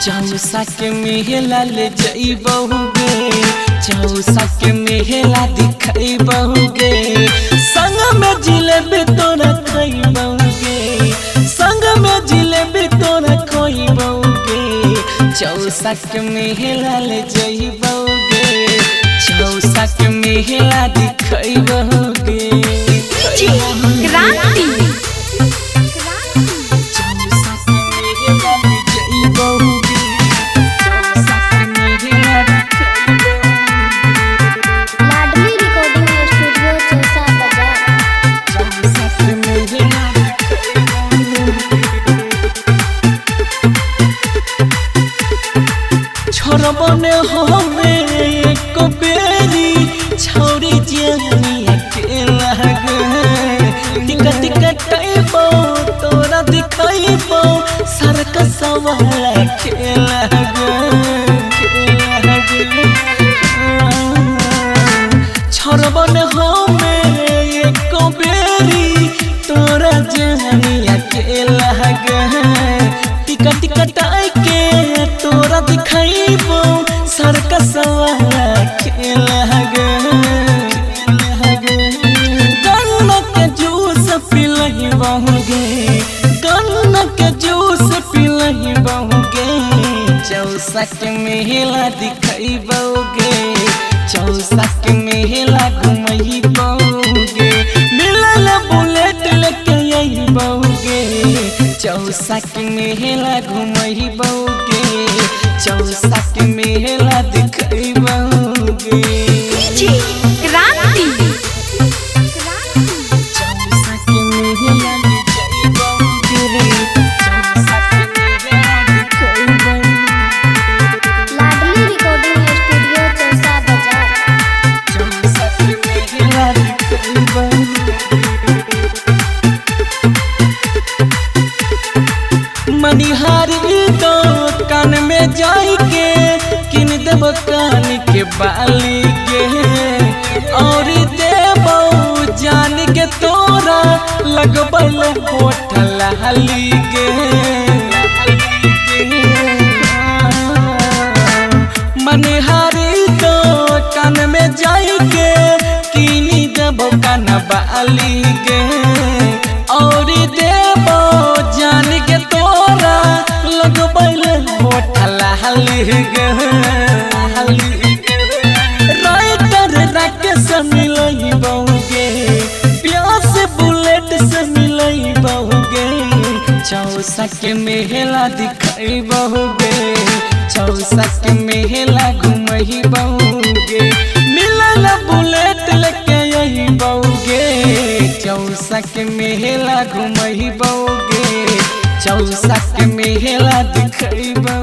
चौसा के मेला ले जइबहुगे, चौसा के मेला दिखइबहुगे। संग में जिलेबी तोरा खइबहुगे, संग में जिलेबी तोरा खइबहुगे। चौसा के मेला ले जइबहुगे, चौसा के मेला दिखइबहुगे। क्रांति चौसा के मेला ले जइबहुगे, चौसा के मेला दिखइबहुगे। लाडली रिकॉर्डिंग स्टूडियो चौसा बाजार। चौसा के मेला दिखइबहुगे। छोड़बने हमे एको बेरी छौरी जानी अकेला गे। टिकट कटैबो तोरा दिखैबो सर्कस वाला खेला गे, खेला गे। छोड़बने हमे एको बेरी तोरा जानी अकेला गे। टिकट कटाई के तोरा दिखैबो सर्कस वाला खेला गे। गन्ना के जूस पिलहिबहुगे, गन्ना के जूस पिलहिबहुगे। चौसा के मेला दिखैबहुगे, चौसा के मेला घुमैबहुगे। मिलल बुलेट लेके अइबहुगे, चौसा के मेला घुमैबहुगे, चौसा के मेला दिखैबहुगे। क्रांति चौसा के मेला ले जइबहुगे, चौसा के मेला दिखैबहुगे। लाडली रिकॉर्डिंग स्टूडियो चौसा बाजार। चौसा के मेला दिखैबहुगे। मनिहारी तो कान में जाई के किन देब कान के बाली के, और देबो जान के तोरा लगबल होठ लाली के। मनिहारी तो कान में जाई के किन देबो कान बाली के, और देबो जान के तोरा लगबल होठ लाली गे। राइटर राकेश मिलइबहुगे, प्यास बुलेट से मिलइबहुगे। चौसा के मेला दिखइबहुगे, चौसा के मेला घुमइबहुगे। मिलल बुलेट लेके अइबहुगे, चौसा के मेला घुमइबहुगे, चौसा के मेला दिखइबहुगे।